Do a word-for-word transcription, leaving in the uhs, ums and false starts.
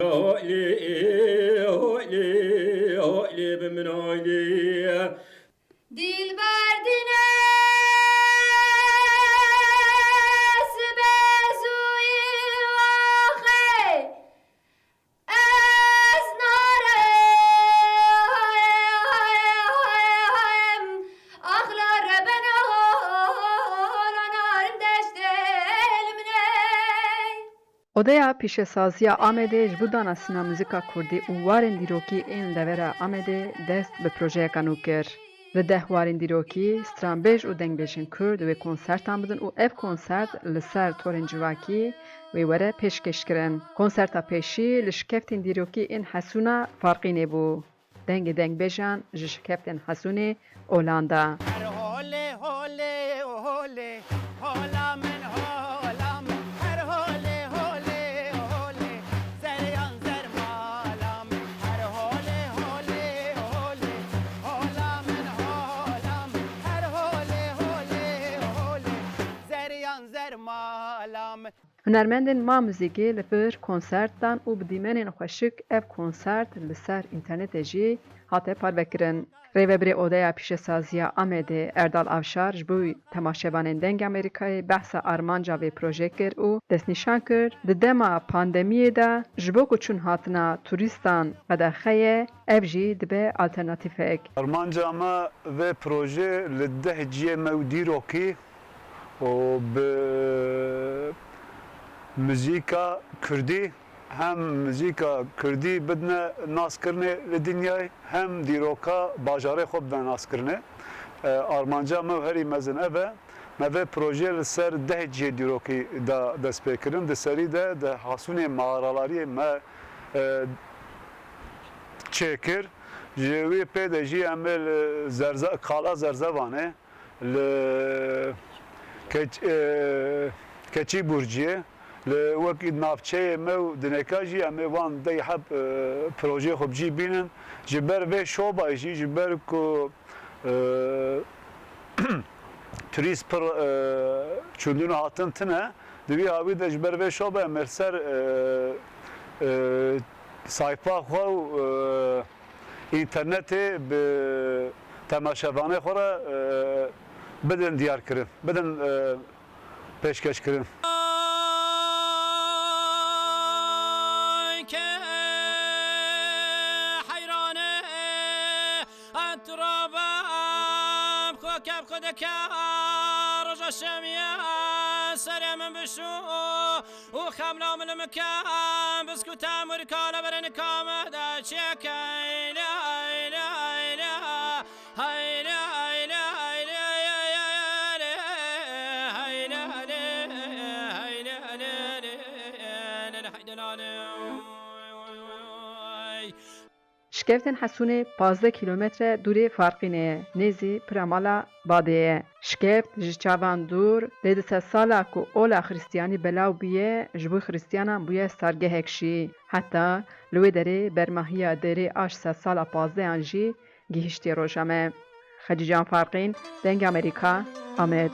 Holê, holê, holê bi min holê. Dilber dine sibê zûyî waxê. Ez nare axla rebeno holo narin deştê li min ey. Odeya Pîşesaziya Amedê ji bo danasîna muzîka kurdî û warên dîrokî ên li devera Amedê dest bi projeyeka nû kir. Li deh warên dîrokî, stranbêj û dengbêjên kurd wê konsertan bidin û ev konsert li ser torên civakî wê were pêşkêşkirin. Konserta pêşî li şikeftên dîrokî ên Hesûna Farqînê bû. Dengê dengbêjan ji şikeftên Hesûnê olan da. Her holê, holê, holê, hola min, hola min. Her holê, holê, holê, zeryan zer mala min. Her holê, holê, holê, hola min, hola min. Her holê, holê, holê, zeryan zer mala min. Hunermendên Ma Muzîkê li vir konsert dan û bi dîmenên xweşik ev konsert li ser înternetê jî hate parvekirin. Rêvebirê Odeya Pîşesaziya Amedê Erdal Avşar ji bo temaşevanên Dengê Amerîkayê behsa armanca vê projê kir û destnîşan kir, di dema pandemiyê de ji bo ku çûn hatina turîstan qedexe ye, ev jî dibe alternatîfek. Armanca me vê projê li deh cihê me û dîrokî û bi muzîka kurdî, hem muzîka kurdî bidine naskirinê li dinyayê, hem dîroka bajarê xwe bidine naskirinê. E, armanca me û herî mezin ev e. Me vê projeyê li ser deh cihê dîrokî de dest pê kirin. Di serî de di Hasûnê mağaralariyê me, e, çêkir. Ji wî pê de jî em ê li Zerze-, Qala Zerzevanê, li Keç-, e, Keçî Burciyê, li wekî navçeyê me û dinêka jî em ê wan dey heb, e, projeyê xwe bi cî bînin. Ji ber vê şobayê jî, ji ber ku, e, turîst pir, e, çûndin û hatin tine, di vî hawî de ji ber vê şobayê em ê li ser, e, e, sayfa xwe û, e, înternetê bi temaşevanê xwe re, e, bidin diyar kirin, bidin, e, pêşkeş kirin. Ay ke heyranê etrabam xwe kevxwe dike, roja şemiye serê min bişû. û xemla min mikem, biskuta murka li ber nikame de çêke. Eyle, eyle, eyle, eyle, eyle, eyle, eyle, eyle, eyle, eyle, eyle, eyle, eyle, eyle. Şikeftên Hesûnê pazdeh kîlometre dûrê Farqînê ye, nêzî pira mala Badê ye. Şikeft ji çavan dûr, lê di sedsala ku ola Xristiyanî belav bûye, ji bo Xristiyanan bûye stargehek jî. Heta li wê derê bermahiya dêrê a ji sedsala pazdehan jî gihiştiye roja me. Xecîcan Farqîn, Dengê Amerîka, Amed.